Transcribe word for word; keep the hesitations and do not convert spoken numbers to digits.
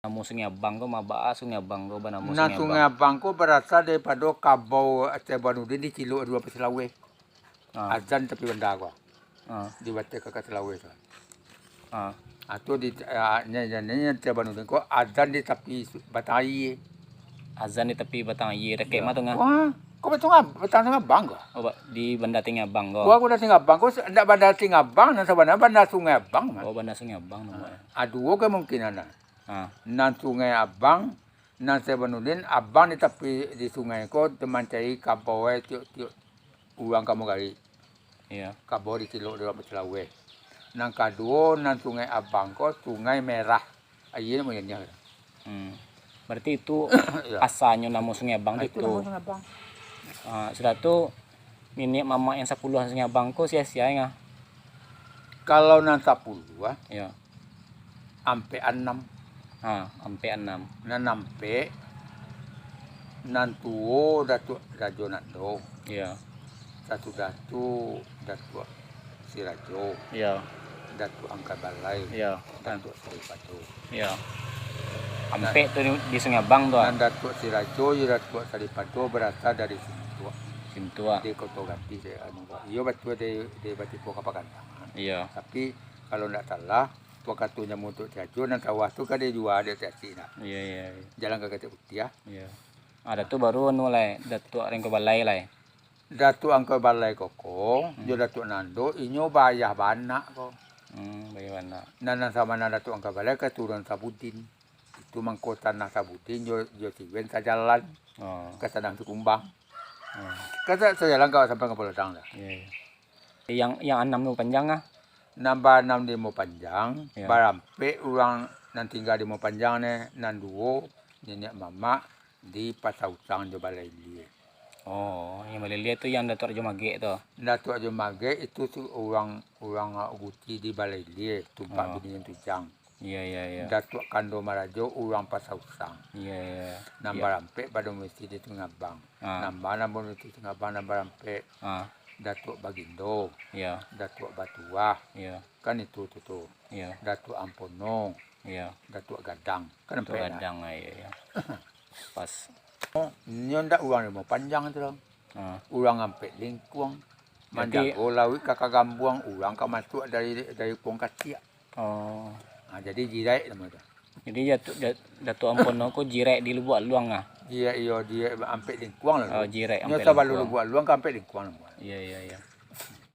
Namo Sungai Abang ko, ma baa Sungai Abang ko banamo Nah, Sungai Sungai Abang? Abang ko barasa daripado kabau Ateh Banudin dicilok di Luang Pasilaweh. Ah. Azan tapi banda ko. Ah. Di bateh kakak Silaweh tu. Ah. Ah, tu di, ah, nya, nya, nya, nya, Ateh Banudin ko azan di tapi su-, batang aia. Azan di tapi batang aia, dakek Yo. ma tu, Ngah? Wah, ko batang ab-, batang Sungai Abang ko? Oh, ba-, di Banda Tinggi Abang ko? Wah, ko Banda Tinggi Abang ko, se-, ndak Banda Tinggi Abang, nan sabananyo Banda Sungai Abang, Ngah. Oh, Banda Sungai Abang, Ah, namanya. ah, duo kemungkinan, nah. Ah. Nan Sungai Abang, nan Ateh Banudin, abang di tapi di sungai ko, tu mancari kabau tiok-tiok urang kampung Garik. Iyo. Kabau dicilok di Luang Pasilaweh. Nan kaduo, nan Sungai Abang ko, Sungai Merah. Aia namonyo nyo. Hmm. Berarti itu Iyo. asanyo namo Sungai Abang Ah, tu itu itu. namo Sungai Abang. Ah, sudah tu, niniak mamak yang sapuluah Sungai Abang ko sia-sia, Ngah? Kalau nan sapuluah, ah, Iyo. ampek anam. Ha, ampek anam. Nan ampek, nan tuo Datuak Rajo Nando. Iyo. Sasudah tu Datuak Sirajo. Iyo. Datuak Angkai Balai. Iyo. Datuak Saripado. Iyo. Nan Ampek tu di, di Sungai Abang tu, ah. Nan Datuak Sirajo jo Datuak Saripado barasa dari Sintuak. Sintuak. Di Koto Gadih, di anu, iyo batua di, di Batipo Kapagandangan. Iyo. Tapi, kalau ndak salah, Wakatu namo Datuak Sirajo nan sawah tu kan dijua dek Datuak Sirajo nah. Iyo, iyo, iyo. Jalan ka Katek Putiah. Iyo. Ah, dah tu baru anu lai, Datuak Angkai Balai lai. Datuak Angkai Balai koko, Hmm. jo Datuak Nando, inyo baayah baanak ko. Hmm, baayah baanak. Nan, nan sabananyo Datuak Angkai Balai katurunan Sabudin. Itu mangko tanah Sabudin jo, jo Siwen sajalan. Oh. Ka Sadang Sikumbang. Hmm. Ka sa-, sajalan ka sampai ka Pulau Ladang dah. Iyo, iyo. Yang, yang anam tu panjang ah? Nan baanam di Muaro Panjang, Iyo. barampek urang nan tingga di Muaro Panjang ne, nan duo niniak mamak di Pasar Usang jo Balai Ilie. Oh, yang Balai Ilie tu yang Datuak Rajo Magek tu? Datuak Rajo Magek itu tu urang, urang, ah, guci di Balai Ilie, tumpak Oh. bini Tujang. Iyo, iyo, iyo. Datuak Kando Marajo urang Pasar Usang. Iyo, iyo, iyo. Nan Iyo. barampek pado misi di Sungai Abang. Ah. Nan ba-, nan pado misi Sungai Abang nan barampek. Ah. Datuak Bagindo. Iyo. Datuak Batuah. Iyo. Kan itu tu, tu. Iyo. Datuak Ampono. Iyo. Datuak Gadang. Kan Datuak ampek lah. Gadang, ah, iyo, iyo. Pas. Oh, nyo ndak urang Muaro Panjang tu lah. Ah. Urang Ampek Lingkuang. Jadi Manjago lauik ka Kagambuang, urang ka masuak dari, dari Puang Katiak. Oh. Ah, jadi Jirek namo tu. Jadi Datu-, Dat-, Datuak Ampono ko Jirek di Lubuak Aluang ah? Jirek, iyo, Jirek Ampek Lingkuang lah Oh, tu. Jirek Nyo Ampek sabalun Lingkuang. Lubuak Aluang ka Ampek Lingkuang namo. Iyo, iyo, iyo.